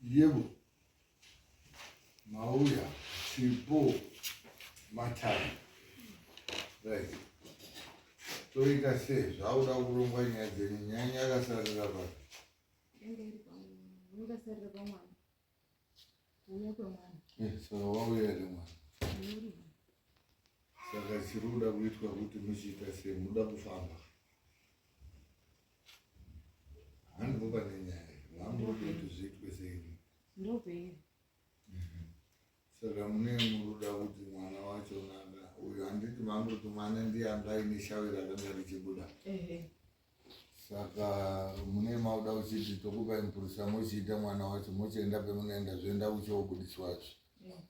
Yebo. Mauya, Chipo, Matare. Right. Toita sei zvauda kurongwa nyaya dzenyu nyanya yakasarira papi? Yakasarira pamwana. Kuuya kwemwana. Eh, saka wauya here mwana? Saka chiri kuda kuitwa kuti muchiita sei muda kufamba? Handipo pane nyaya. Vamuri kuti zviitwe sei? Ndopeiri. Mhm. Saka mune muruda kuti mwana wacho nanga uyu handiti mamuri kuti mwana ndiye anga aine shawi rakanga richibuda. Ehe. Saka mune mauda uchiti tokupai mupurisa mochiita mwana wacho mochienda pemunoenda zvoenda kuchiobudiswazve. Yeah.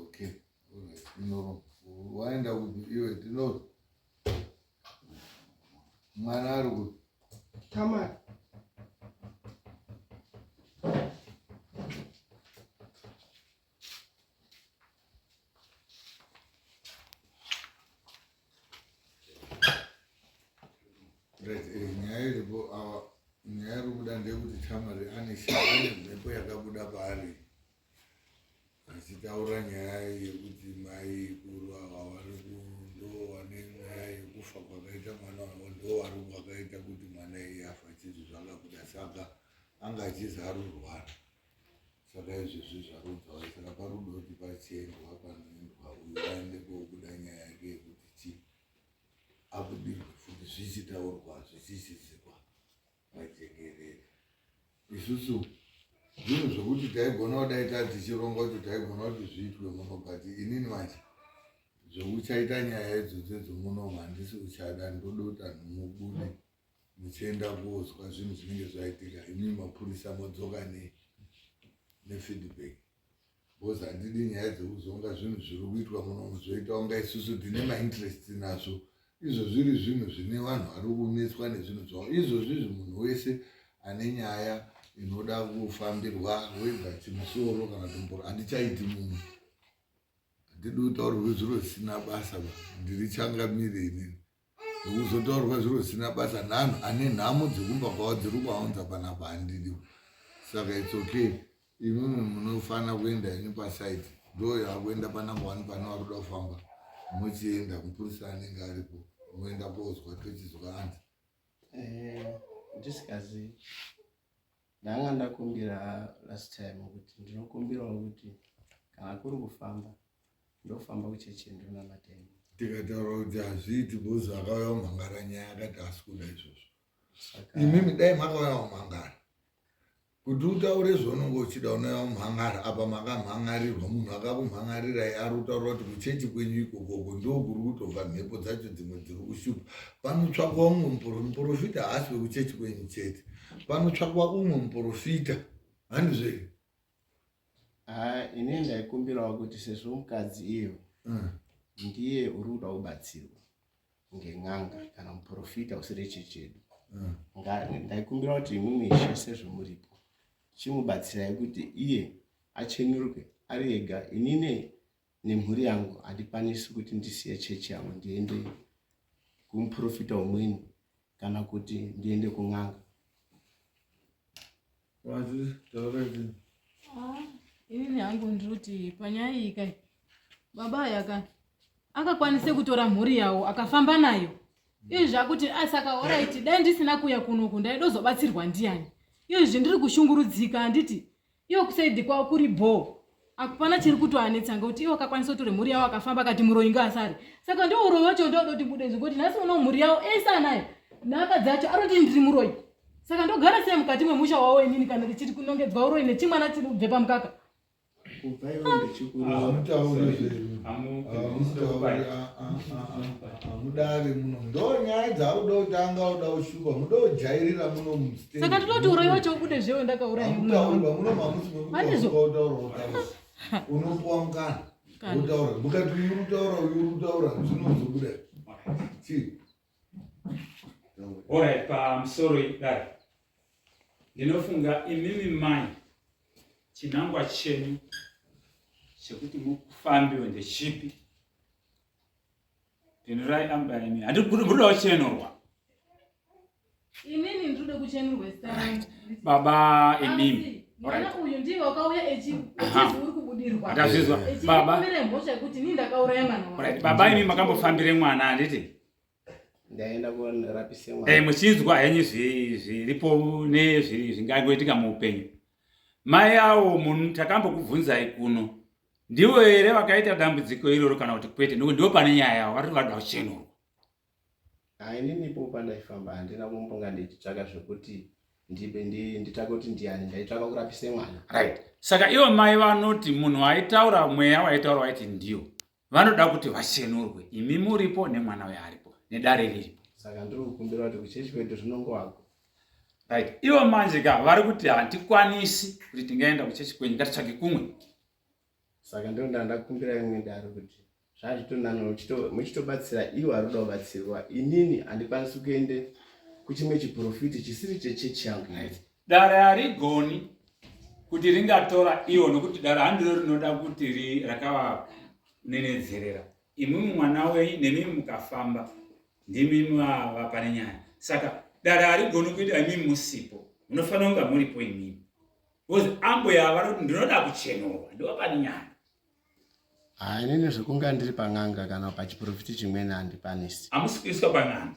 Okay. Alright. Tino waenda kupi iwe tino mwana ari kupi? Tamara. Right, eh, nyaya iripo awa nyaya iri kubuda ndeyekuti Tamari ane ane mhepo yakabuda paari achitaura nyaya yekuti mai kuru ava vari ndo vane nyaya yekufa kwakaita mwana wavo ndo vari vakaita kuti mwana iye afa chizvi zvakabuda saka anga achizi ari kurwara saka izvezvi zvarudza wai saka parudo kuti pachiendwa panoendwa uyu aende kobuda nyaya yake yekuti chi abudirwe futi zvichitaurwa zvichichizikwa pajekerere isusu zvinhu zvekuti taigona kudai tatichironga kuti taigona kuti zviitwe muno but inini manje zvekuchaita nyaya idzodzo idzo muno handisi kuchada ndoda kuti anhu mubude muchienda kozwa zvinhu zvinenge zvaitika imi mapurisa modzoka nefeedback because handidi nyaya dzekuzonga zvinhu zviri kuitwa muno zvoita kunga isusu tine mainterest nazvo izvo zviri zvinhu zvine vanhu vari kunetswa nezvinhu zvavo izvozvi izvi munhu wese ane nyaya inoda kufambirwa wega chimusoro kana tumboro handichaiti mumwe handidi kutaurirwe zviro zvisina basa ba ndiri changamire inini zvekuzotaurwa zviro zvisina basa nhanhu ane nhamo dzekumba kwavo dziri kuaunza panapa handidi saka its okay imwimwi munofanira kuenda henyu pasaidi ndo yakuenda panumber one pane vari kuda kufamba mochienda mupurisa anenge aripo moenda kozwa tochizwa anzi eh, ndisikazivi ndanga ndakumbira last time kuti ndinokumbirawo kuti kana kuri kufamba ndofamba kuchechi ndonamata ini tikataura kuti hazviiti bhozi akauya kumhangara nyaya akati asi kuda izvozvo imimi dai makauya kumhangara kuti utaure zvaunenge uchida unouya kumhangara apa makamhangarirwa munhu akakumhangarirai ari kutaura kuti kuchechi kwenyu ikokoko ndokuri kutobva mhepo dzacho dzimwe dziri kushupa panotsvakwa umwe muprofita haasi wekuchechi kwenyu chete panotsvakwa umwe muprofita handizvei Ah, ini ndaikumbirawo kuti sezvo mukadzi iyo mm. ndiye uri kuda kubatsirwa ngen'anga kana muprofita usiri chechedu mm. ndaikumbira kuti imwimwi ishe sezvo muripo chimubatsirai kuti iye achenuruke ari ega inini nemhuri yangu handikwanisi kuti ndisiye chechi yangu ndiende kumuprofita umweni kana kuti ndiende kun'anga ah, inini hangu ndiri kuti panyaya iyi kai baba aya ka akakwanise kutora mhuri yawo akafamba nayo izvi zvakuti asaka ah, oraiti dai ndisina kuuya kunoku ndaidozobatsirwa ndiyani izvi ndiri kushungurudzika handiti iwo kusaidi kwavo kuri bhoo akupana chiri kutoanetsa ngekuti iwo akakwanisa kutore mhuri yavo akafamba akati muroyi ngaasare saka ndiwo uroyi wacho ndoda kuti bude izvi ngekuti nhasi uno mhuri yavo ese anayo nhaka dzacho aroti ndiri muroyi saka ndogara sei mukati memusha wavo inini kana ndichiti kunongedzwa uroyi nechimwana chiri kubve pamukaka kubva iwe ndechikuamudare muno ndo nyaya dzauda kutanga uda kushupa muda kujairira muno saka ndinoti uroyi wacho ubude zvewe ndakauraya mutaurwa muno mamusi mekutaura unopuwa mukana wotaura mukati uyu uri kutaura uyu uri kutaura zvinozobuda chii Alright, pamusoro idai ndinofunga imimi mai chinangwa chenyu chekuti mufambiwe ndechipi pindurai amubaimi handikuda kuchenurwa inini ndinoda kuchenurwa baba imimi. Mwana uyu ndiye wakauya echi echizi uri kubudirwa. Atazvizwa. Baba. Echipomere mhosva yekuti ini ndakauraya mwana wangu. Right. Baba imi makambofambire mwana handiti? Ndaenda korapise mwana. Eh, muchinzwa henyu zviripo nezviri zvingangoitika muupenyu. Mai awo munhu takambokubvunzai kuno. Ndivo here vakaita dambudziko iroro kana kuti kwete? Nekuti ndipo pane nyaya yavo vari vada kuchenurwa. Ah, inini ipo pandaifamba handina kumbonga ndichitsvaka zvekuti ndibe nditsvake kuti ndiani, ndaitsvaka kurapise mwana. Right. Saka ivo mai vanoti munhu waitaura mweya waitaura waiti ndiyo. Vanoda kuti vachenurwe. Imi muripo nemwana uyo aripo nedare riripo. Saka ndiri kukumbira kuti kuchechi kwedu zvinongowako. Right. Ivo manje ka vari kuti hatikwanisi kuti tingaenda kuchechi kwenyu ngatitsvage kumwe. Saka ndiro ndandakumbira imwe dare kuti zvazvitonana muchitobatsira ivo vari kuda kubatsirwa. Inini handikwanisi kuende kuchimwe chiprofiti chisiri chechechi yangu. Right. Dare harigoni kuti ringatora ivo nokuti dare handiro rinoda kuti rakavanenedzerera. Imwimwi mwana wenyu nemimi mukafamba ndimi mava pane nyaya. Saka dare harigoni kuita imimi musipo. Munofanira kunga muripo imimi. Because ambuya vari kuti ndinoda kuchenurwa ndivo pane nyaya. Haa inini zvekunga ndiri pan'anga kana pachiprofiti chimweni handikwanisi. Hamusi kuiswa pan'anga.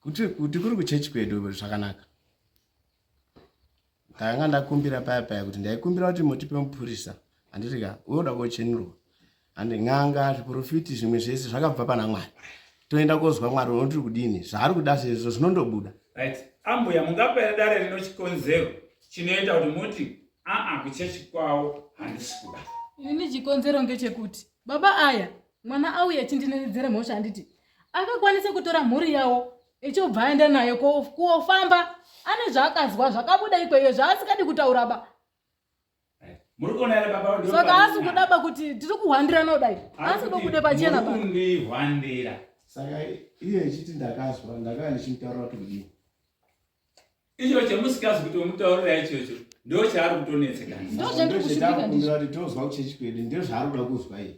Kuti kuti kuri kuchechi kwedu zvakanaka. Ndakanga ndakumbira paya paya kuti ndaikumbira kuti mutipe mupurisa. Handiti ka unoda kochenurwa. Handi n'anga zviprofiti zvimwe zvese zvakabva pana Mwari. Toenda kozwa Mwari unoti kudini zvaari kuda zvezvo zvinondobuda. Right. Ambuya mungapa here dare rino chikonzero chinoita kuti muti aa kuchechi kwavo handisi kuda. Ini chikonzero ngechekuti baba aya mwana auya achindinenedzera mhosva handiti akakwanisa kutora mhuri yawo echobva aenda nayo kuofamba ane zvaakazwa zvakabuda ikweyo zvaasikadi kutaura ba. Muri kuona here baba ndio Saka asi kudaba kuti tiri kuhwandirana kudai. Asi kuda pachena ba. Kundihwandira. Saka iye echiti ndakazwa ndakanga ndichimutaurira kuti kudini. Icho chemusikazi kuti umutaurira ichocho ndo chaari kutonetseka. Ndo zvandiri kushupika ndizvo. Kuti tozwa kuchechi kwedu ndizvo zvaari kuda kuzwa iye.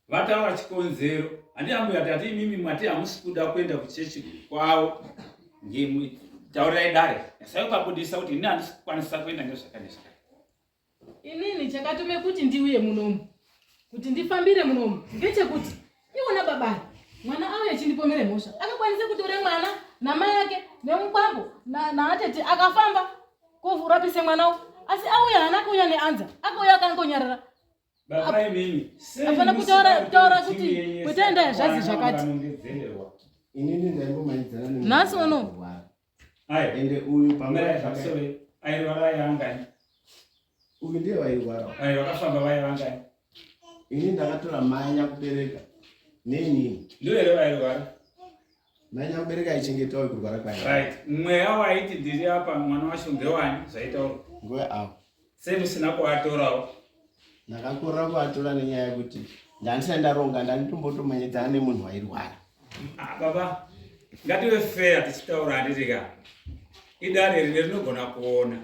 Vataura chikonzero. Handi ambuya tati imimi mwati hamusi kuda kuenda kuchechi kwavo. Ngimwi taurirai dare. Nyasai ukabudisa kuti ini handisi kukwanisa kuenda ngezvakati nezvakati. Inini chakatume kuti ndiuye munomu kuti ndifambire munomu ngechekuti iwona baba mwana auye achindipomere mhosva akakwanisa kutora mwana namai ake nemukwambo naatete akafamba kurapise mwana u asi auya haana kuuya neanza akauya akangonyarara Baba imimi afana kutaura kutaura kuti kwetaenda zvazi zvakati Inini ndaimbomhanyidzana nemunhu Nhasi uno. airwara. Ai. Ende uyu panguva Mirai zvaka- pamusoro airwara aivangani uyu ndiye wairwara. Ai vakafamba vaivangani Ini ndakatora mai nyakubereka nenini. Ndivo here vairwara? Mai nyakubereka aichengetawo kurwara kwayo. Right. Mweya waiti ndiri apa mwana wacho ngewani zvaitaurwa. Nguva avo. Sei musina kuatorawo? Ndakakorera kuatora nenyaya yekuti ndandisati ndaronga ndanditombotomanyidzana nemunhu wairwara. Ah, baba ngative fair tichitaura handiti ka idare rine rinogona kuona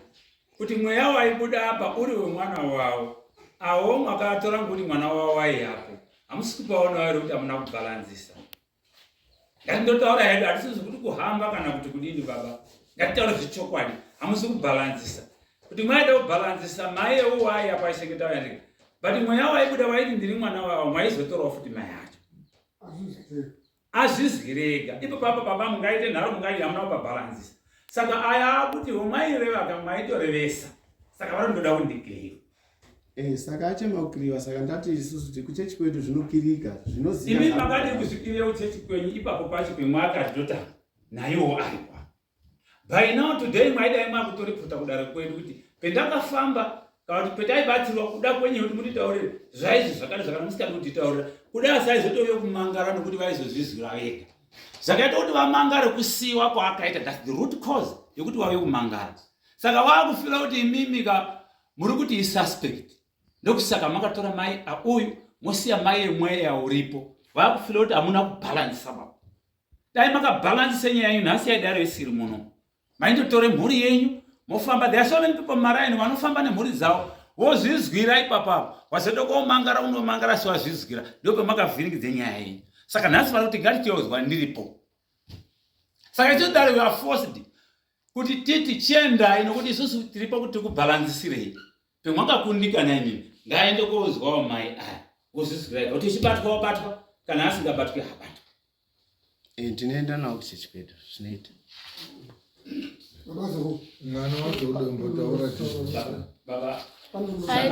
kuti mweya waibuda apa uri wemwana wavo awo makatora ngokuti mwana wavo waiyapo hamusi kupaonawo here kuti hamuna kubhalanzisa ngatindotaura hedu hatisizi kuti kuhamba kana kuti kudini baba ngatitaure zvechokwadi hamusi kubhalanzisa kuti mwaida kubhalanzisa mai ewo waaiyapo aichengeta wayandika but mweya waibuda waiti ndiri mwana wavo mwaizotorawo futi mai acho azvizwirega ipo papa baba mungaite nharo mungaite hamuna kupabhalanzisa saka aya akuti womwaireva ka mwaitorevesa saka vanondoda kundikiriwa Eh, saka achema kukiriwa saka ndati isusu kuti kuchechi kwedu zvinokirika zvinoziva imi makadii kuzvikirira kuchechi kwenyu ipapo pacho pemwakazvitotanga naiwo arikwa by now today maidai makutoriputa kudare kwedu kuti pendakafamba kana kuti petaibatsirwa kuda kwenyu kuti mutitaurire zvaizvi zvakati zvakati musikadi kutitaurira kuda asaizotove kumangara nokuti vaizozvizwira vega zvakaita kuti vamangare kusiiwa kwaakaita thats the root cause yekuti vave kumangara saka vaakufila kuti imimi ka muri kuti isuspect ndokusaka makatora mai auyu mosiya mai yemweya uripo vaakufila kuti hamuna kubhalansisa baba dai makabhalansisa nyaya yenyu nhasi yaidaro isiri muno maindotore mhuri yenyu mofamba there are so many people mumaraini vanofamba nemhuri dzavo wozvizwira ipapapo wazoda komangara unomangara asi wazvizwira ndopamakavhiringidze nyaya yenyu saka nhasi vari kuti ngatitiyozwa ndiripo saka ichodaro you are forced. Kuti titi chiendai nokuti isusu tiripo kuti tikubhalanzisirei. Pemwakakundikana imimi ngaaende kozwawo mai aya wozvizwira kuti ichibatwa wabatwa kana asingabatwi habatwa. Eh, ndinoenda nawo kuchechi kwedu zvinoita. Mwana wacho udombotaura baba.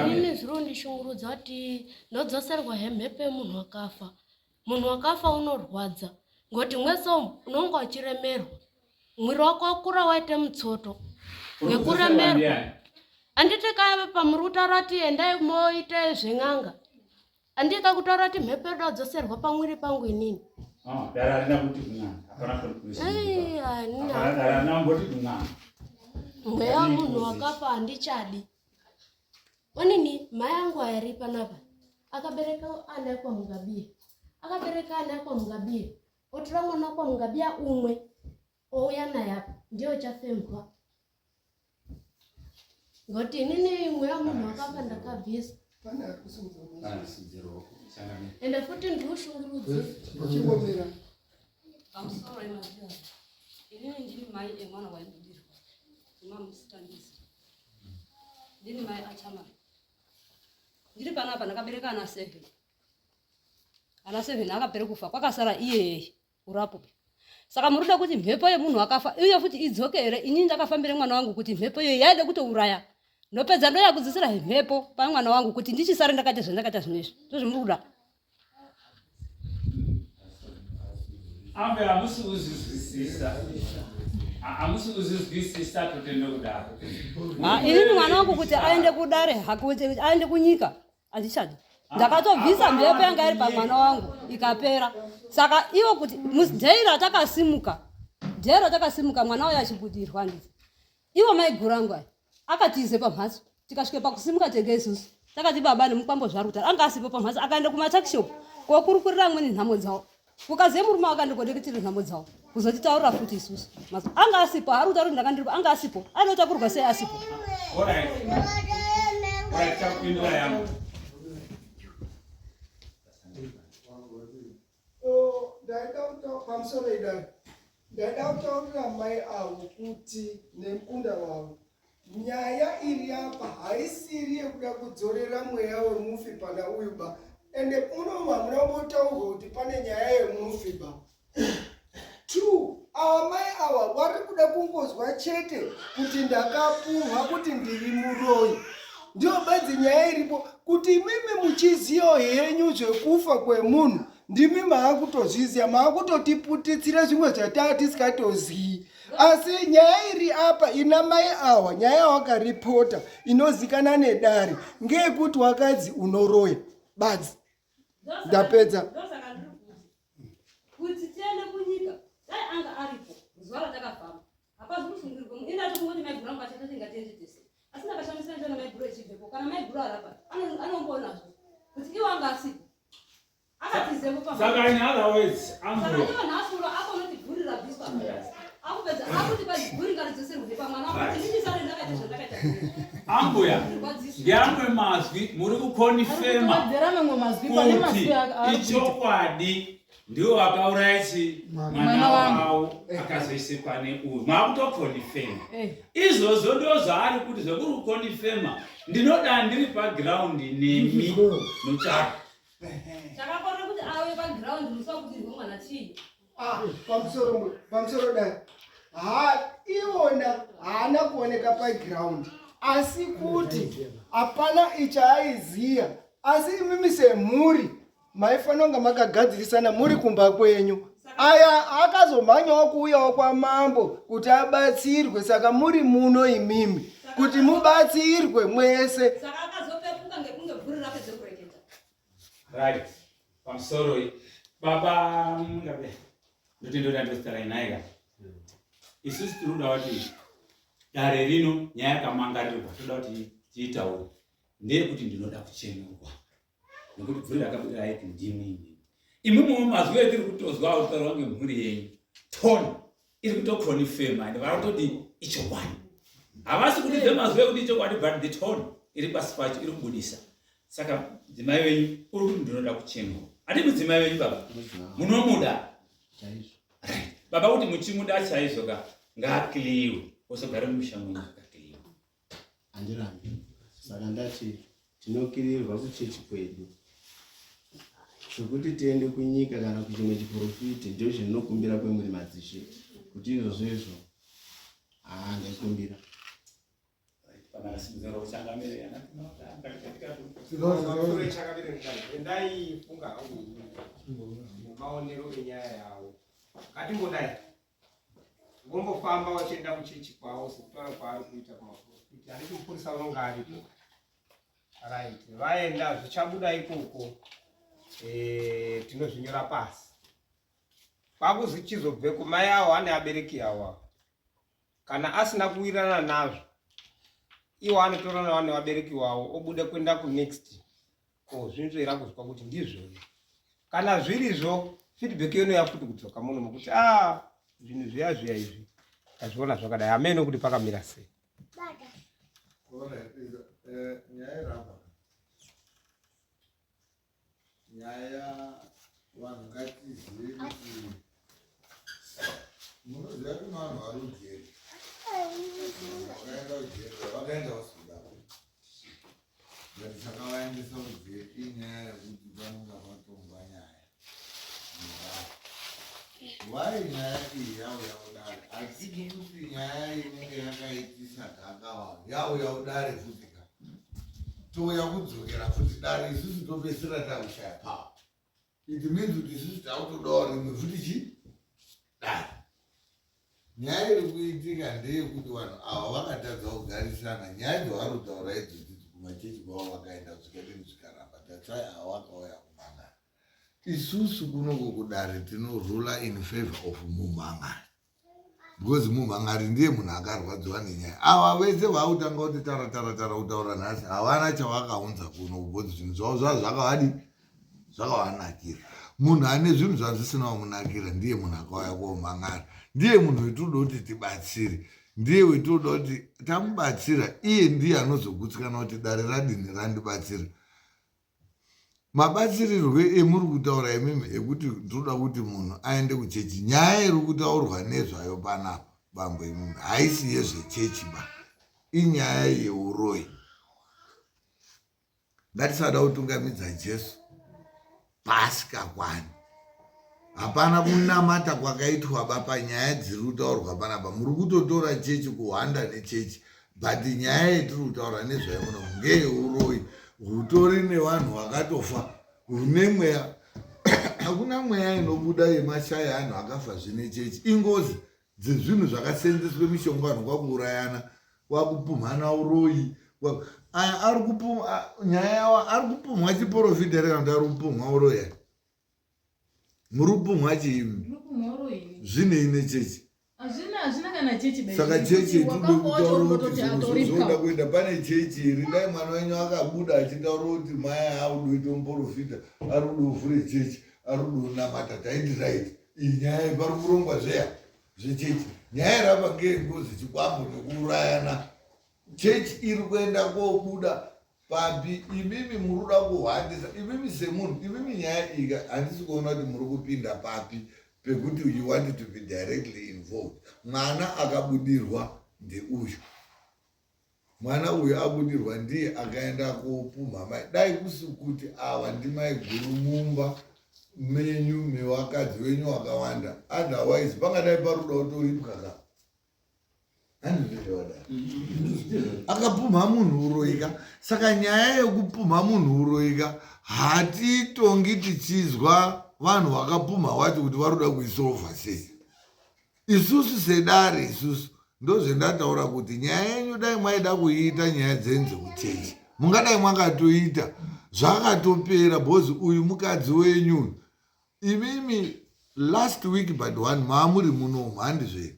Inini zviri kundishungurudza kuti ndodzoserwa hemhepo yemunhu wakafa. Munhu wakafa unorwadza ngokuti mwese umu unonga uchiremerwa. Mwiri wako wakura waite mutsoto ngekuremerwa. Anditi kaya pamuri kutaura kuti endai moite zven'anga. Andika kutaura kuti mhepo yedu adzoserwa pamwiri pangu inini. Ah, dara harina kuti kun'anga. Hapana kuti kun'anga. Dara harina kumboti kun'anga. Mweya munhu wakafa handichadi. Onini mai angu ayari panapa akabereka ana ekwaMugabiya. Akabereka ana ekwaMugabiya. Otora mwana kwaMugabiya umwe ouya naye apa ndiye uchafembwa. Ngoti inini mweya munhu wakafa ndakabvisa. Ende futi ndiushungurudzi. Chimbomira. Pamusoro yemazviya. Inini ndini mai emwana waibudirwa. Imamusitandisi. Ndini mai achama. Ndiri panapa ndakabereka ana 7. Ana 7 akapere kufa kwakasara iyeye urapo. Saka murikuda kuti mhepo yemunhu akafa iyo futi idzoke here? Inini ndakafambira mwana wangu kuti mhepo iyoyo yaida kutouraya. Ndopedza ndoyakudzisira mhepo pamwana wangu kuti ndichisare ndakaita zvandakaita zvinezvi. Ndozvamuri kuda. Ambe hamusi kuzvizwisisa. Hamusi kuzvizwisisa totende kudaro. Inini mwana wangu kuti aende kudare hakuti aende kunyika handichadi. Ndakatobvisa mhepo yanga iri pamwana wangu ikapera. Saka ivo kuti dhei ratakasimuka, dhei ratakasimuka mwana uyo achibudirwa handiti. Ivo maiguru angu aya akatize pamhatso tikasvike pakusimuka tega isusu takati baba nemukwambo zvari kutaura anga asipo pamhatso akaenda kumatakishop kokurukurira amweni nhamo dzawo kukaziye murume wake ndikodeketire nhamo dzawo kuzotitaurira futi isusu mazo anga asipo ari kutaura kuti ndakandiripo anga asipo anotakurwa sei asipo. Ndaida pamusoro idai ndaida kutaurira mai avo kuti nemukunda wavo nyaya iri apa haisiri yekuda kudzorera mweya wemufi pana uyu ba ende muno hamuna kumbotaurwa kuti pane nyaya yemufi ba. Two, ava mai ava vari kuda kungozwa chete kuti ndakapumha kuti ndiri muroyi. Ndiyo bedzi nyaya iripo kuti imimi muchiziva henyu zvekufa kwemunhu ndimi maakutozviziva maakutotiputitsira zvimwe zvataa tisikatozii. Asi nyaya iri apa ina mai awa nyaya yawakaripota inozikana nedare ngeyekuti wakadzi unoroya badzi. Ndapedza. Kuti tiende kunyika dai anga aripo zuva ratakafamba hapazi kusungirirwa ini atokungoti maiguru angu achatati ngatiende tese asi ndakashamisira ndiona maiguru echibvepo kana maiguru arapa anomboonazvo kuti iwo anga asipo akatizepo pa Saka in other words, saka ivo nhasi uno akonoti bvuri rabviswa akupedza akuti bvuri ngaridzoserwe pamwana kuti ndichisare ndakaita zvandakaita. Ambuya, ngeamwe mazwi muri kukonifema Kuwedzera mamwe mazwi pane kuti mazwi ari kuita. ichokwadi ndiwo akauraya chi mwana Mwana wangu. wavo akazoise pane uyu maakutokonifema. Eh. Izvozvo ndo zvaari kuti zvekuri kukonifema ndinoda ndiri pagiraundi nemi notsvaka. Chakakona kuti auye pagiraundi musi wakudirwa mwana chii? Pamusoro pamusoro dai ha iwona haana kuoneka pagiraundi asi kuti hapana ichaaiziya asi imimi semhuri maifanira kunge makagadzirisana muri kumba kwenyu. Aya akazomhanyawo kuuyawo kwamambo kuti abatsirwe saka muri muno imimi kuti mubatsirwe mwese. Saka akazopepuka ngekunge bvuri rapedza kureketa. Right. Pamusoro baba Mugabe ndoti ndoda ndositarai naye ka. Isusu tiri kuda kuti dare rino nyaya yakamangarirwa toda kuti tiitaure ndeyekuti ndinoda kuchenurwa nekuti bvuri rakabuda raiti ndimi imimi. Imwimwiwo mazwi etiri kutozwa akutaurwa ngemhuri yenyu toni iri kutokonifema and vari kutoti ichokwadi. Havasi kudidza mazwi ekuti ichokwadi but the tone iri pasi pacho iri kubudisa. Saka mudzimai wenyu uri kuti ndinoda kuchenurwa. Ati mudzimai wenyu baba munomuda Chaizvo. Right. Baba kuti muchimuda chaizvo ka ngaakiliwe. Osagara mumusha mwenyu zvakadii? Handirambi. Saka ndati tinokirirwa kuchechi kwedu. Zvekuti tiende kunyika kana kuchimwe chiprofiti ndizvo zvinokumbira kwemuri madzishe kuti izvozvo izvo haa ndaikumbira. Ndaifunga hangu nemaonero enyaya yavo ngatingodai vombofamba vachienda kuchechi kwavo sekutaura kwaari kuita kumaprofiti handiti mupurisa unonga aripo right vaenda zvichabuda ikoko eh, tinozvinyora pasi kwakuzichizobveko mai awo ane abereki awo kana asina kuwirirana nazvo iwo anotorana nevabereki wavo obuda kuenda kunext kozvinzvera kuzwa kuti ndizvo kana zvirizvo feedback yonouya futi kudzoka muno mukuti a ah, zvinhu zviya zviya izvi tazviona zvakadai hameno kuti pakamira sei eh, nyaya vanhu ngatizive kuti munoziva kuti vanhu vari kujeri vakaenda kujeri vakaenda vasoda but chakavaendesa kujeri inyaya yekuti vanonga vatongwa nyaya why nyaya iyi yauya kudare hatidi kuti nyaya inenge yakaitisa gakava yauya kudare futi ka touya kudzokera futi dare isusu topesera takushaya power it means kuti isusu takutodawo rimwe futi chi dare nyaya iri kuitika ndeyekuti vanhu ava vakatadza kugarisana nyaya dzavari kutaura idzodzidzi kumachechi kwavo vakaenda zvikadini zvikaramba that's why ava vakauya kumangana Isusu kunoko kudare tinorula in favor of mumhangari because mumhangari ndiye munhu akarwadziwa nenyaya. Ava vese vautanga kuti tara tara tara kutaura nhasi havana chavakaunza kuno because zvinhu zvavo zvava zvakavadi zvakavanakira. Munhu ane zvinhu zvazvisina kumunakira ndiye munhu akauya komhangara, ndiye munhu wetinoda kuti tibatsire, ndiye wetinoda kuti tamubatsira, iye ndiye anozogutsikana kuti dare radini randibatsira. Mabatsirirwe emuri kutaura imimi ekuti tinoda kuti munhu aende kuchechi nyaya iri kutaurwa nezvayo panapa bambo imimi haisi yezvechechi ba inyaya yeuroyi ngatisada kutungamidza jesu paasikakwani Hapana kunamata kwakaitwa ba panyaya dziri kutaurwa panapa. Muri kutotora chechi kuhwanda nechechi but nyaya yetiri kutaura nezvayo muno ngeyeuroyi hutori nevanhu vakatofa hune mweya. Hakuna mweya inobuda yemashaya anhu akafa zvine chechi. Ingozi dzezvinhu zvakasenzeswe mishonga vanhu kwakuurayana kwakupumhana uroyi aya ari kupumwa nyaya yawo ari kupumhwa chiporofita here kana kuti ari kupumhwa uroyi aya muri kupumhwa chii zvinei nechechi saka chechi kutaura kuti zvoda kuenda pane chechi here dai mwana wenyu akabuda achitaura kuti mai audoita muporofita ari kuda kuvhure chechi ari kuda kunamata taiti right iyi nyaya pari kurongwa zveya zvechechi nyaya irapa ngeyengozi chikwambo nekuurayana chechi iri kuenda kobuda papi imimi muruda kuhwandisa imimi semunhu imimi nyaya iyi handisi kuona kuti muri kupinda papi pekuti you want to be directly involved mwana akabudirwa ndeuyu mwana uyu abudirwa ndiye akaenda kopumha mai dai kusi kuti ava ndimai guru mumba menyu mewakadzi wenyu wakawanda otherwise pangadai paruda kutoripwa ka akapumha munhu uroika saka nyaya yekupumha munhu uroika hatitongi tichizwa vanhu vakapumha wacho kuti varoda kuisolva sei isusu sedare isusu ndozvendataura kuti nyaya yenyu dai mwaida kuiita nyaya dzenyu dzekuchechi mungadai mwakatoita zvakatopera bhozi uyu mukadzi wenyu imimi last week but one maamuri muno handizve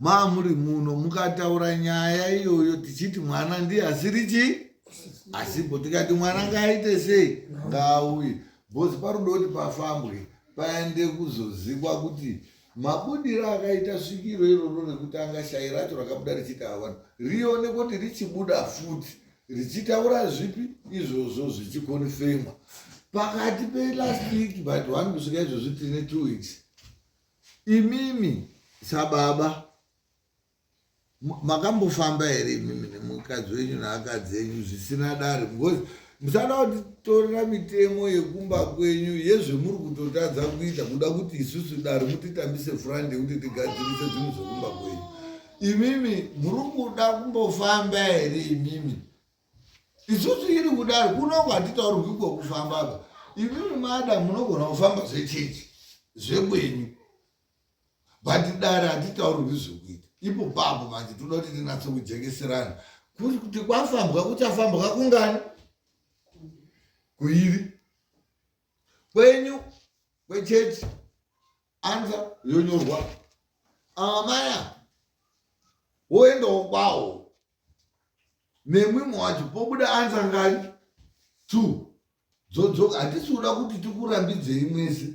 maamuri muno mukataura nyaya iyoyo tichiti mwana ndiye asiri chii asipo tikati mwana ngaaite sei ngaauye bhozi parudo kuti pafambwe paende kuzozikwa kuti mabudiro akaita svikiro iroro rekutanga shai racho rakabuda richiita awana rione kuti richibuda futi richitaura zvipi izvozvo zvichikonfemwa pakati pelast week but one kusvika izvozvi tine two weeks imimi sababa Makambofamba here imimi nemukadzi wenyu naakadzi enyu zvisina dare? Because musada kutitorera mitemo yekumba kwenyu yezvemuri kutotadza kuita, kuda kuti isusu dare mutitambise furandi yekuti tigadzirise zvinhu zvekumba kwenyu. Imimi muri kuda kumbofamba here imimi? Isusu iri kudaro kunoko hatitaurwi kwekufamba apa. Imimi mada munogona kufamba zvechechi zvekwenyu, but dare hatitaurwi zvekuita ipo papo. Manje toda kuti tinatse kujekeserana kuti kwafambwa kuchafambwa kungani kuiri kwenyu kwechechi, anza yonyorwa amaya woendawo kwawo nemwimwe wacho pobuda anza ngani two dzodzoka. Hatisi kuda kuti tikurambidzei mwese,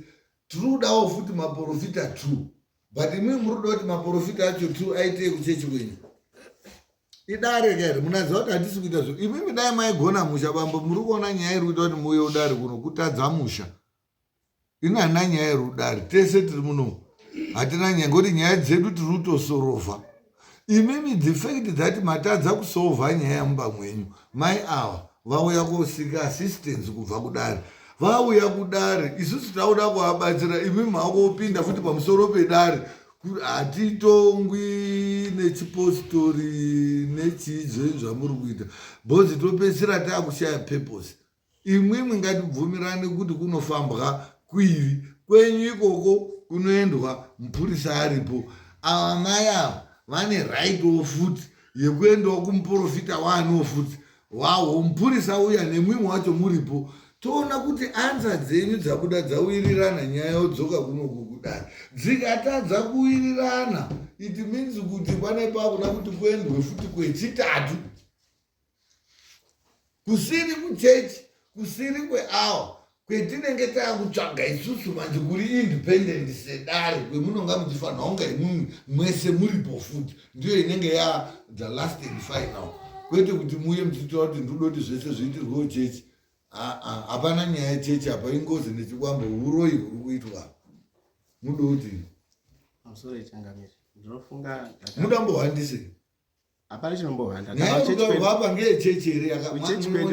tiri kudawo futi maprofita two, but imwi muri kuda kuti maprofita acho two aitei kuchechi kwenyu? Idare kairi munaziva kuti hatisi kuita zvo. Imwimwi dai maigona musha bambo, muri kuona nyaya iri kuita kuti muuye udare kuno kutadza musha. Ini handina nyaya yerudare, tese tiri muno hatina nyaya ngekuti nyaya dzedu tiri kutosorovha. Imimi the fact that matadza kusolvha nyaya yamumba mwenyu, mai ava vauya kosika assistance kubva kudare. Vauya kudare, isusu tauda kuvabatsira, imi makopinda futi pamusoro pedare. Hatitongwi nechipostori nechiizvoi zvamuri kuita, bhozi topedzisira taakushaya purpose. Imwimwi ngatibvumirane kuti kunofambwa kuiri kwenyu ikoko kunoendwa mupurisa aripo. Ava mai ava vane right wo futi yekuendawo kumuporofita waaniwo futi wawo mupurisa uya nemwimwe wacho muripo, toona kuti ansa dzenyu dzabuda dzawirirana, nyaya yodzoka kunoku kudai. Dzikatadza kuwirirana, it means kuti pane pakuda kuti kuendwe futi kwechitatu kusiri kuchechi, kusiri kweawa kwetinenge taakutsvaga isusu manje kuri independent sedare kwemunonga muchifanira kunga imwimwi mwese muripo futi. Ndiyo inenge ya the last and final, kwete kuti muuye muchitaura kuti ndinoda kuti zvese zviitirwewo chechi. Hapana nyaya yechechi apa, ingozi nechikwambo, uroyi huri kuitwa. Muda kuti muda mbohandise Hapana chinombohanda. Nyaya yekutaurwa apa ngeyechechi here?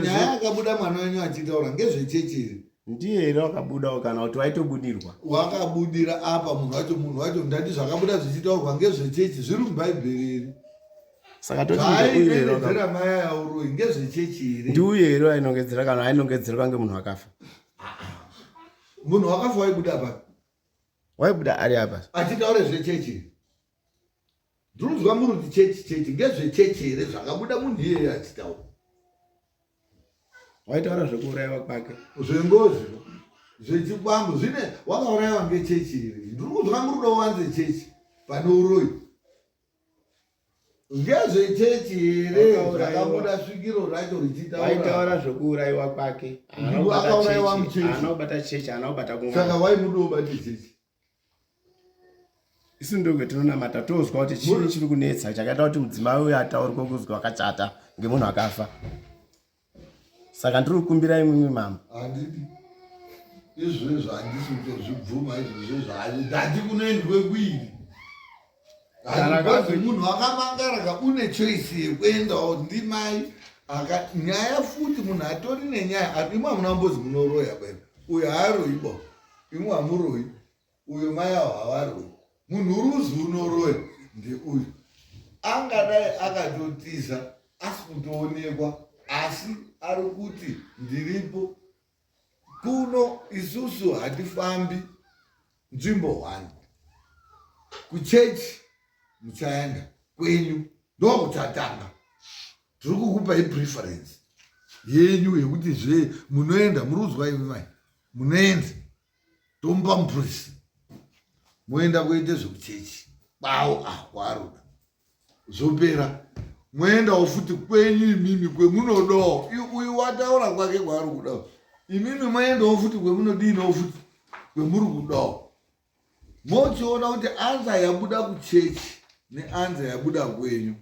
Nyaya yakabuda mwana wenyu achitaura ngezvechechi here? Ndiye here wakabudawo kana kuti waitobudirwa? Wakabudira apa munhu wacho, munhu wacho ndati zvakabuda zvichitaurwa ngezvechechi zviri mubhaibheri here? Saka toti ndiuye here mai auroyi ngezvechechi here? Ndiuye here ainongedzera kana ainongedzerwa ngemunhu wakafa? Munhu wakafa waibuda apa? Waibuda ari apa. Achitaure zvechechi. Ndinonzwa muri kuti chechi chechi, ngezvechechi here zvakabuda munhu iyeye achitaura? Waitaura zvekuurayiwa kwake. Zvengozi, zvechikwambo, zvine wakaurayiwa ngechechi here? Ndiri kunzwa muri kuda kuvanze chechi pane uroyi. Ngezvechechi here zvakabuda svikiro racho richitaura? Waitaura zvekuurayiwa kwake. Akaurayiwa muchechi. Haana kubata chechi, haana kubata kunga. Saka waimuda ubate chechi? Isu ndonge tinonamata tozwa kuti chii chiri kunetsa chakaita kuti mudzimai uyo ataurwe kuzwa wakachata ngemunhu akafa. Saka ndiri kukumbira imwimwi mambo. Handidi izvozvo, handisi kutozvibvuma izvozvo. Ndati kunoendwe kuiri munhu akamangara une choice yekuendawo ndimai aka nyaya futi munhu atori nenyaya. Imwe hamuna mbozi munoroya kwena, uyo haaroyi bo, imwe hamuroyi, uyo mai avo havaroyi. Munhu ruzi unoroya ndeuyu angadai akatotiza asi kutoonekwa, asi ari kuti ndiripo kuno. Isusu hatifambi nzvimbo one. Kuchechi muchaenda kwenyu ndokuchatanga, tiri kukupai preference yenyu yekuti zve munoenda. Muri kuzwa imi mai? Munoenda, tomupa mupurisi, moenda kuite zvekuchechi kwawo ah kwaroda, zvopera, moendawo futi kwenyu imimi kwemunodawo. Uyu wataura kwake kwaari kudawo, imimi moendawo futi kwemunodinawo futi kwemuri kudawo, mochiona kuti anza yabuda kuchechi neanza yabuda kwenyu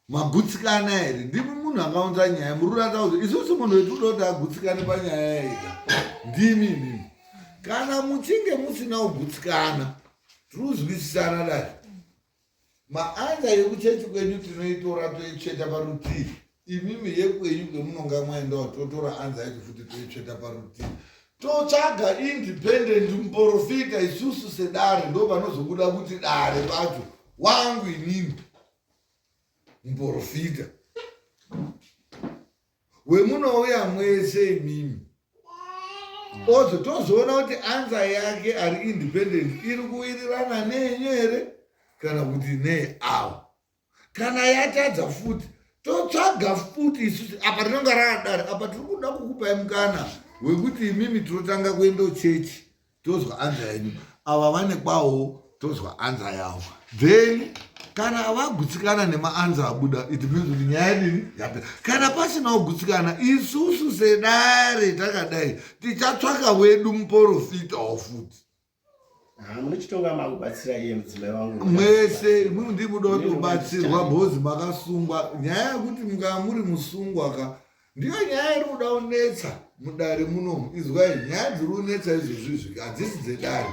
magutsikana here. Ndimi munhu akaunza nyaya, muri kuratidza kuti isusu munhu wetinoda kuti agutsikane panyaya yega ndimi imimi. Kana muchinge musina kugutsikana, tiri kuzwisisana dai. Maanza yekuchechi kwenyu tinoitora toitsveta parutivi. Imimi yekwenyu kwemunonga mwaendawo totora anza yacho futi toitsveta parutivi. Totsvaga independent muporofita isusu sedare ndo panozobuda kuti dare pacho wangu inini muporofita wemunouya mwese imimi ozo tozoona kuti anza yake ari independent iri kuwirirana nenyu here kana kuti nei avo kana yatadza futi totsvaga futi isusu apa rinonga raadare apa tiri kuda kukupai mukana wekuti imimi tinotanga kuenda chechi tozwa anza yenyu ava vane kwawo tozwa anza yavo then kana vagutsikana nemaanza abuda it means kuti nyaya yadini yapera kana pasina kugutsikana isusu sedare takadai tichatsvaka wedu muporofita wafuti munochitonga makubatsira iye mudzimai wangu mwese imwimwi ndimuda kuti ubatsirwa bhozi makasungwa nyaya yekuti mukava muri musungwa ka ndiyo nyaya iri kuda kunetsa mudare munomu izwai nyaya dziri kunetsa izvozvi izvi hadzisi dzedare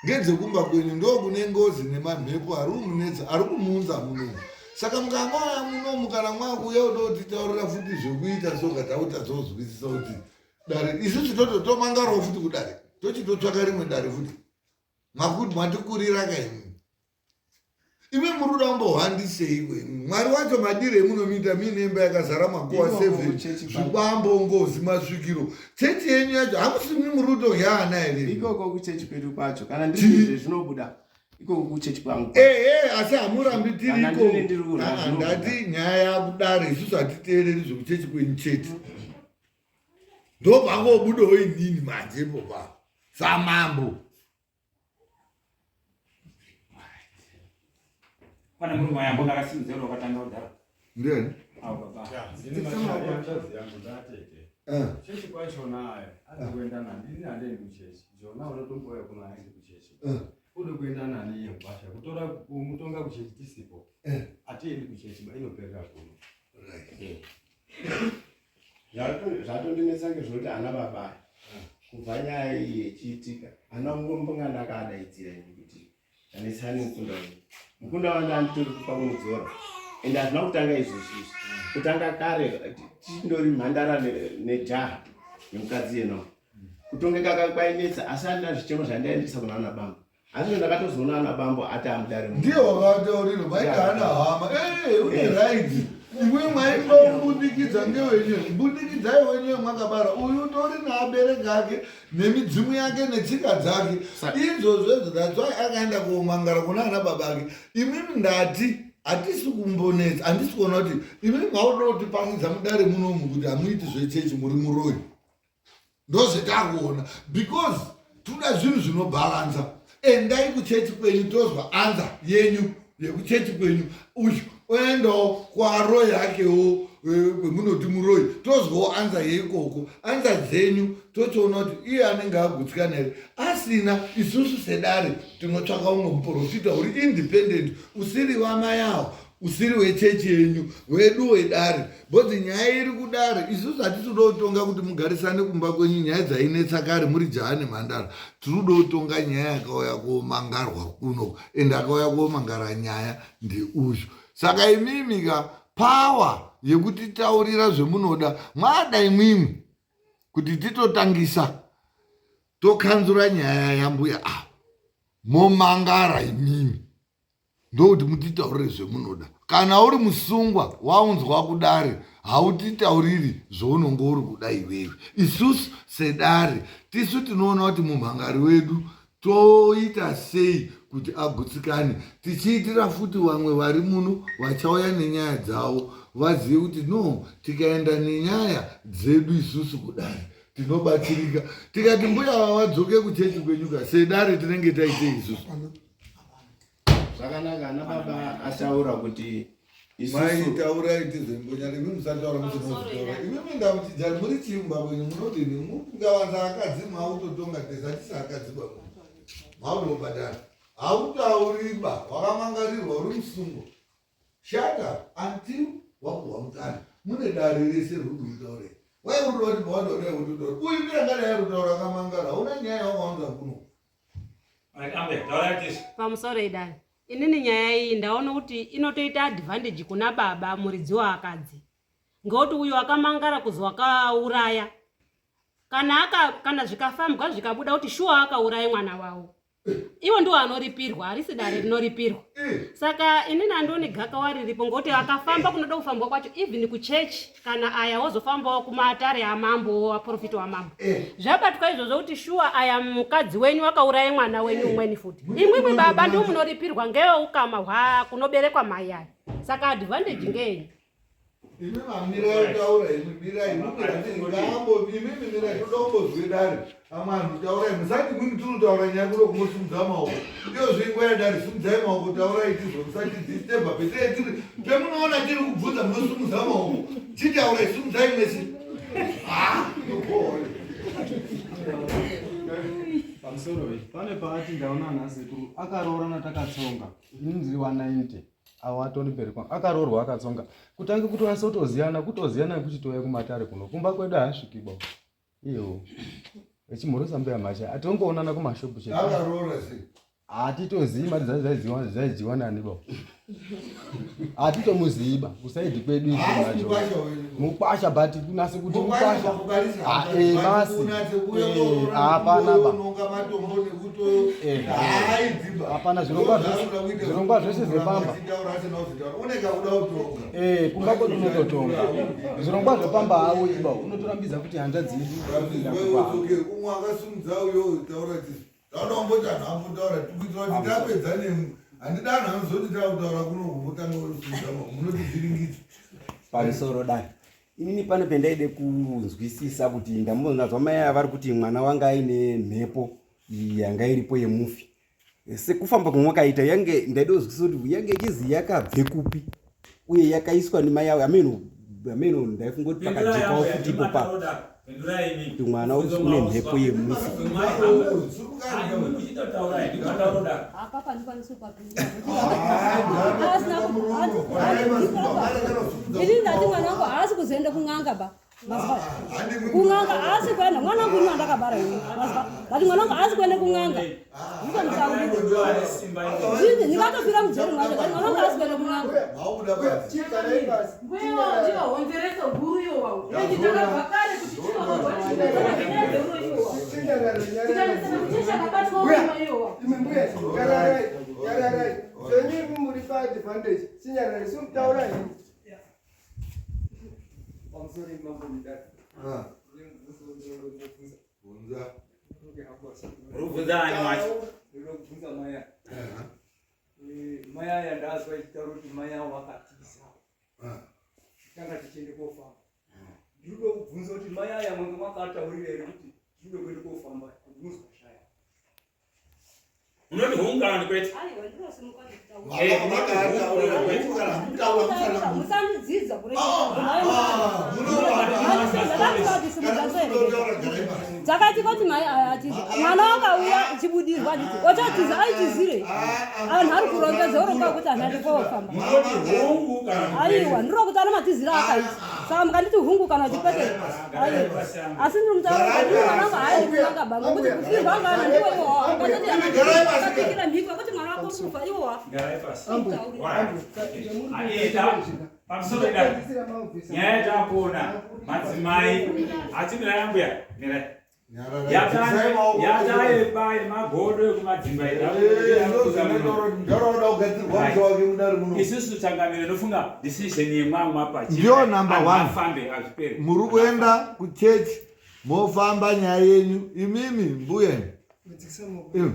ngedzekumba kwenyu ndo kune ngozi nemamhepo ari kumunetsa ari kumuunza munomu saka mukangouya munomu kana mwakuuya kuda kutitaurira futi zvekuita so katautadzozwisisa kuti dare isusu tototomangarawo futi kudare tochitotsvaka rimwe dare futi makuti matikurira ka imi imi muri kuda kumbohwandiseiko imi mwari wacho madire emunomuita muine imba yakazara makuwa seven zvikwambo ngozi masvikiro chechi yenyu yacho hamusi mi muri kutodya ana here ikoko kuchechi kwedu kwacho kana ndiri zvinobuda ikoko kuchechi kwangu ehe asi hamurambi tiriko ah, ndati nyaya yakudare isusu hatiteereri zvekuchechi kwenyu chete ndopangobudawo inini manje ipopa samambo Pane murume wayambo ndakasimudzira wakatanga kudhara. Ndiani? Awo baba. Eh. Chechi kwachona ayo adi kuenda nani ini handiendi kuchechi jona unotombouya kuno aendi kuchechi Eh. uri kuenda nani iye mkwasha kutora kumutonga kuchechi tisipo Eh. hatiendi kuchechi ba inoperera kuno Right. Zvatondinetsa ngezvekuti ana baba aya kubva nyaya iyi yechiitika ana ngombongana akadaidzira ini kuti ndanetsana nemukunda uyu mukunda wanga anditori kufa kumudzora ende hazvina kutanga izvozvi izvi kutanga kare tichindori mhandara nejaha nemukadzi yena kutongeka kwainetsa asi andina zvichemo zvandaendesa kuna ana bambo Asi ndakatozoona ana bambo ati amudare. Ndiye wakataurirwa maita hana hama. Eh, une right. Imwe maimbobudikidza ngewenyu. Budikidzai wenyu mwakabara. Uyu utori naabereki ake nemidzimu yake netsika dzake. Izvozvo izvo that's why akaenda komangara kuna ana baba ake. Imimi ndati hatisi kumbonetsa handisi kuona kuti imimi mauda kutipangidza mudare munomu kuti hamuiti zvechechi muri muroyi. Ndozvetakuona because toda zvinhu zvinobhalansa. Endai kuchechi kwenyu tozwa anza yenyu yekuchechi kwenyu uyu oendawo kwaroyi akewo eh, kwemunoti muroyi tozwawo anza yeikoko anza dzenyu tochiona kuti iye anenge agutsikana here asina isusu sedare tinotsvaka umwe muprofita uri independent usiri wamayawo usiri wechechi yenyu wedu wedare bcause nyaya iri kudare isusu hatisi kuda kutonga kuti mugarisane kumba kwenyu nyaya dzainetsa kare muri jaha nemhandara tiri kuda kutonga nyaya yakauya komangarwa kuno and akauya komangara nyaya ndeuyu saka imimi ka pawa yekutitaurira zvemunoda mwada imwimwi kuti titotangisa tokanzura nyaya yambuya ava momangara imimi ndokuti mutitaurire zvemunoda kana uri musungwa waunzwa kudare hautitauriri zvaunonge uri kuda iwewe isusu sedare tisu tinoona kuti mumhangari wedu toita sei kuti agutsikane tichiitira futi vamwe vari muno vachauya nenyaya dzavo vazive kuti no tikaenda nenyaya dzedu isusu kudare tinobatsirika tikati mbuya vavadzoke kuchechi kwenyuka sedare tinenge taitei isusu Zvakanaka ana baba ataura kuti mai taurai tizembonyana imi musataura musinozvitaura imi minda kuti jari muri chii mumba kwenyu munodini mungawanza akadzi mautotonga tese hatisi akadzi baba mautobhadhara hautauriba wakamangarirwa uri musungo shut up until wapuhwa mukana mune dare rese ruri kutaurei wai uri kuda kuti pawandaudai kuti utaura uyu ndiye angadai ari kutaura akamangara hauna nyaya yawakawanza kuno Ambe, taurai tese. Pamusoro idare. Inini nyaya iyi ndaona kuti inotoita advantage kuna baba muridzi waakadzi. Ngekuti uyo akamangara kuzi wakauraya. Kana aka kana zvikafambwa zvikabuda kuti shuwa akauraya mwana wavo. Iwo ndiwo anoripirwa, harisi dare rinoripirwa. Saka inini andioni gakawa riripo ngokuti akafamba kunoda kufambwa kwacho even kuchurch kana aya wozofambawo kumatare amambo waprofita wamambo. Zvabatwa izvozvo kuti shuwa aya mukadzi wenyu wakauraya mwana wenyu umweni futi. Imwimwi baba ndiwo munoripirwa ngeweukama hwa kunoberekwa mai aya. Saka advantage ngeyenyu. Imi mamirai kutaura imi mirai imimi imimi mirai toda kumbozwe dare amwe anhu taurai musati mwimi tinotaura nyaya kuno kumosimudza maoko iyo zvenguva yadare simudzai maoko taurai tizvo musati disturba petee tiri pemunoona tiri kubvunza munosimudza maoko chitaurai simudzai mese ah, pamusoro pane paati ndaona anasekuru akaroorana takatsonga ini ndiri wa 90 awo atori mberi kwangu akaroorwa akatsonga kutange kutonasa kutoziyana kutoziyana kuchitouya kumatare kuno kumba kwedu haasviki bo iyewo echimhorosa mbuya mhasha atongoonana kumashopu chete akaroora sei hatitozii mari dzacho zvaidyiwa zvaidyiwa nani bo hatitomuzivi ba kusaidi kwedu Haasi mukwasha wenyu. mukwasha but kunase kuti Mukwasha mukwasha pakugarisa Ah, hama, eh, but basi. unatse kuuya Eh, kooroora hapana ba. unonga matombo nekuto Eh, haaibviba. hapana zvirongwa Ndozvaanoda zvese- kuita zvirongwa kuti zvese zvepamba. achitaura asina kuzvitaura unenge akuda kutonga Eh, kumba kwedu unototonga zvirongwa zvepamba hauiba unotorambidza kuti hanzvadzi yedu ipinda Wewe uke umwe akasimudza uyo taura tisu taona kumboti anhu ambotaura kuitira kuti tapedza nemu handida anhu anozoti takutaura kuno kumbotanga kusimudza munotivhiringidza pamusoro dai inini pane pendaide kunzwisisa kuti ndambonzwa mai ava vari kuti mwana wanga aine mhepo yanga iripo yemufi sekufamba kwamwakaita yange ndaida kuzwisisa kuti yange ichizi yakabve kupi uye yakaiswa nemai avo ameno ameno ndaifunga kuti pakajekawo futi ipo pa kuti mwana une mhepo yemufi Apa ndikwanisi kupapindura. Ini ndati mwana wangu haasi kuzoenda kun'anga ba. Mazwa. Kun'anga haasi kuenda. Mwana wangu ini wandakabara ini. Mazwa. Ndati mwana wangu haasi kuenda kun'anga. Ndiko Ndini ndingatofira mujeri mwacho. Ndati mwana wangu haasi kuenda kun'anga. Mbuya ndiyo honzereso guru iyowawo. Eti takabva kare kuti chinororwa Imi mbuya, nyararai, nyararai. Zvenyu imi muri paadvantage, chinyararai, simutaura henyu. Pamusoro mambo midata. Ndine mubvunzo ndinobvunza. Bvunza. Uri kubvunza ani wacho? Ndinobvunza mai aya. Mai aya ndazwa ichitaura kuti mai avo vakatiza. Tanga tichienda kofamba. Ndinoda kubvunza kuti mai aya mwanga makataurira here kuti tinoda kuenda kofamba kuti muzwashaya. Unoti hungu kana kuti kwete? Aiwa ndinosimuka Eh, unoti hungu kana kwete? Musandidzidza dzakati koti mai aya atiza mwana wakauya chibudirwa nditi ochatiza aitizirei anhu ari kurongedza uronga kuti anhu ati kofamba aiwa ndiro kuti ana matiziro akaita saka mukanditi hungu kana kuti kwete aiwa asi ndiri mutaura kuti mwana wangu haaendi kun'anga ba ngokuti kufirwa ngana ndiwo iwowa ukatoti akapikira mhiko kuti mwana wako uri kufa iwowa Garai pasi. Aita pamusoro idai. Nyaya yatakuona madzimai achimirai ambuya mirai. Yataimba yemagodo ekumadzimba isusu changamire nofunga decision yemwamwa pa Ndiyo number one. afambe azvipere muri kuenda kuchechi mofamba nyaya yenyu imimi mbuya Imi.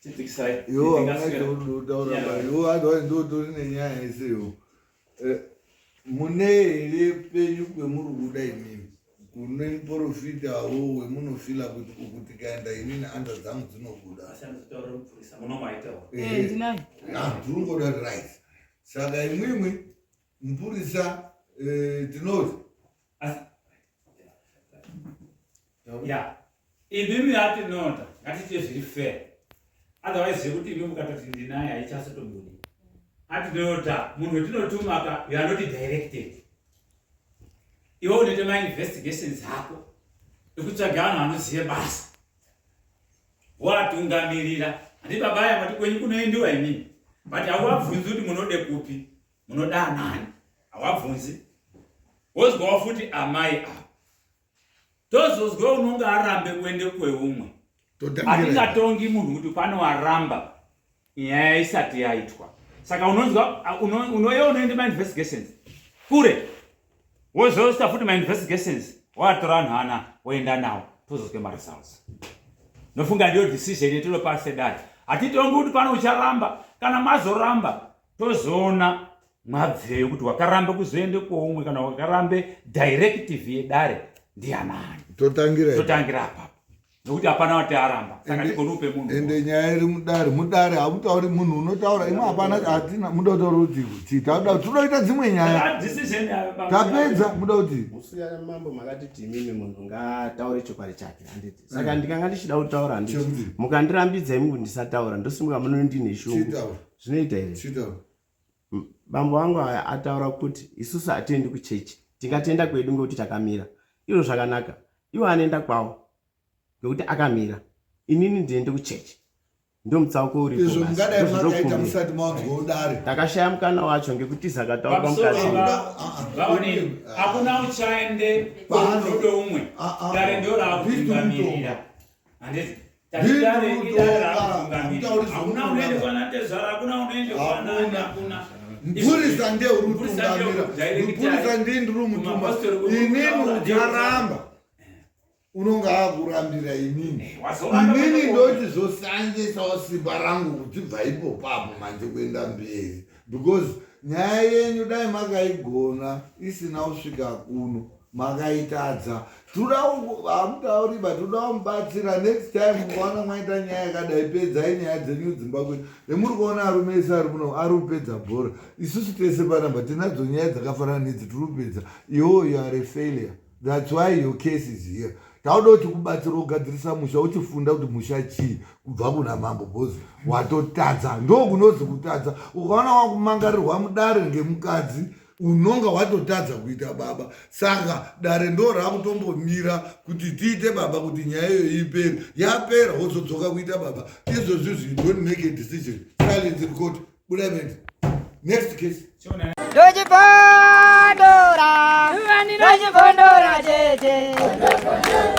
Chidzikisai. Iwo hamuna chaunotaura ba. Iwo otherwise ndotori nenyaya yese iwo. Eh, Mune here penyu kwemuri kuda imimi? Kune muprofitawo wemunofila kuti uku tikaenda inini anda dzangu dzinobuda. Eh, ndinayo. Ah, ndinongoda right. Saka imwimwi mupurisa eh, tinoti ya imimi yatinota ngatiite zviri fair otherwise zvekuti imi mukatoti ndinaye haichasotobudi atinota munhu wetinotumaka you are not directed iwe unoita mainvestigations ako ekutsvaga vanhu vanoziva basa woatungamirira handi baba aya mati kwenyu kunoendiwa imimi But hawabvunzi kuti munode kupi, munoda anani, hawabvunzi. Wozwawo futi amai ava. Tozozwa unonga arambe kuende kweumwe. Hatingatongi munhu kuti pano waramba nyaya isati yaitwa. Saka unonzwa unoye unoende mainvestigations kure wozoita futi mainvestigations watora vanhu ana woenda nawo tozozwe maresults. Nofunga ndiyo decision yetinopa sedare. Hatitongi kuti pano ucharamba, kana mazoramba tozoona mwabveyo kuti wakaramba kuzoende kwoumwe kana wakarambe directive yedare ndianani. Totangira totangira apapo nokuti hapana wati aramba saka tigoni upe munhu. Ende nyaya iri mudare, mudare hamutauri munhu unotaura imwe hapana hatina muda kutaura kuti kuti tauda todoita dzimwe nyaya tapedza muda kuti musiyana mambo makati timimi munhu ngataure chokwadi chake handiti saka ndikanga ndichida kutaura handiti mukandirambidza imi kuti ndisataura ndosimuka muno ndine shungu zvinoita here? Bambo vangu aya ataura kuti isusu hatiendi kuchechi tingatenda kwedu ngekuti takamira izvo zvakanaka iwo anoenda kwawo ngekuti akamira inini ndiende kuchechi ndomutsauko uripo mungadai makaita musati maunzwa udare ndakashaya mukana wacho ngekuti zakataurwa mukadzi vaonini hakuna uchaende panodo umwe dare ndo raakutungamirira handiti tatidare idare raakutungamirira hakuna unoende kwana tezvara hakuna unoende kwanani hakuna mupurisa ndiye uri kutungamira mupurisa ndiye ndiri mutuma inini ucharamba unonga akurambira inini eh, inini ndochizosandisawo simba rangu kuchibva ipopapo manje kuenda mberi because nyaya yenyu dai makaigona isina kusvika kuno makaitadza toda hamutauri but toda kumubatsira next time mukaona mwaita nyaya yakadai pedzai nyaya dzenyu dzimba kwenyu emuri kuona arume ese ari muno ari kupedza bhora isusu tese panamba tinadzo nyaya dzakafanana nedzi tiri kupedza iwo you are a failure That's why your case is here. Tauda kuti kubatsira kugadzirisa musha uchifunda kuti musha chii kubva kuna mambo bhozi watotadza ndokunozi kutadza ukaona wakumangarirwa mudare ngemukadzi unonga watotadza kuita baba saka dare ndo rakutombomira kuti tiite baba kuti nyaya iyoyo ipere yapera wozodzoka kuita baba izvozvi zvi don't make a decision silence in court Buda mende. Next case. Ndochibondora. Ndochibondora chete.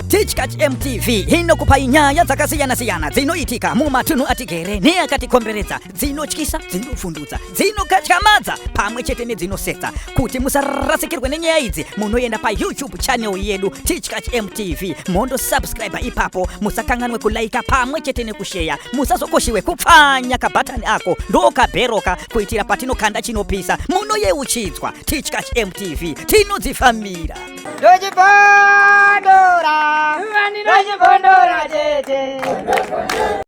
Tichkach MTV inokupai nyaya dzakasiyana-siyana dzinoitika mumatunhu atigere neakatikomberedza, dzinotyisa, dzinovhundutsa, dzinokatyamadza pamwe chete nedzinosetsa. Kuti musarasikirwe nenyaya idzi, munoenda paYouTube channel yedu Tichkach MTV mondo subscribe ipapo, musakanganwe kulaika pamwe chete nekusheya musazokoshiwe kupfanya kabhatani ako ndokabheroka kuitira patinokanda chinopisa munoyeuchidzwa tichkach mtv tinodzifambira ndochibondora ndochibondora chete.